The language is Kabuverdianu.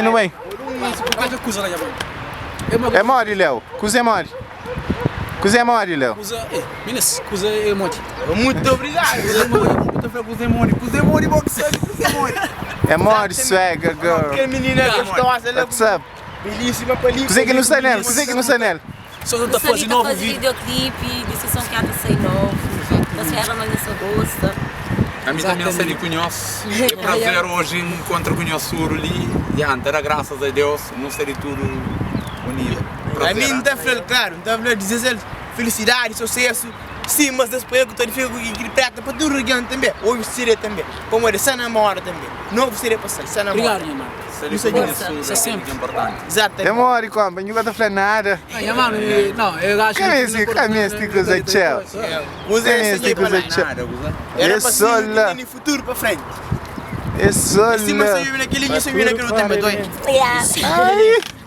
bai, nu bai. É modi, Léo? Kuze é modi? Kuze é modi, Léo? Muito obrigado. É modi, swagger girl. Kel menina gostosa lá. What's up? Belíssima pa li. Kuze ki nu sta nel? Kuze ki nu sta nel? Nu sta li ta faze videoclipe di se son ki ata sai novu. Ta spera ma nhos ta gosta. Ami tanbe N sta li ku nhos. É prazer oji N nkontra ku nhos tudu li. Ya, N ta da grasas a Deus, nu sta li tudu unidu. Prazer. Ami N ta fla-l klaru, N ta fla-l dizeja-l felisidadi, susesu, sim, mas des pa el ku ta fika ku ki preta pa tudu algen tanbe, obi CD tanbe, pamodi sa na moda tanbe, novu CD pa sai, sa na moda. Obrigadu nha manu. Sta li ku nhos tudu, é kel ki é inportanti. Exatamente. É modi konpa, nhu ka ta fla nada. Nha manu, não, eu acho Ka meste, ka meste kuza txeu. Kuza Ka é meste kuza txeu. Nada, kuza. Era É pa só ser la. ki tene futuro pa frenti. É só Sima la. sa vive naquele, nhu sa vive naquele outro tempo, doi. Yeah. Ai.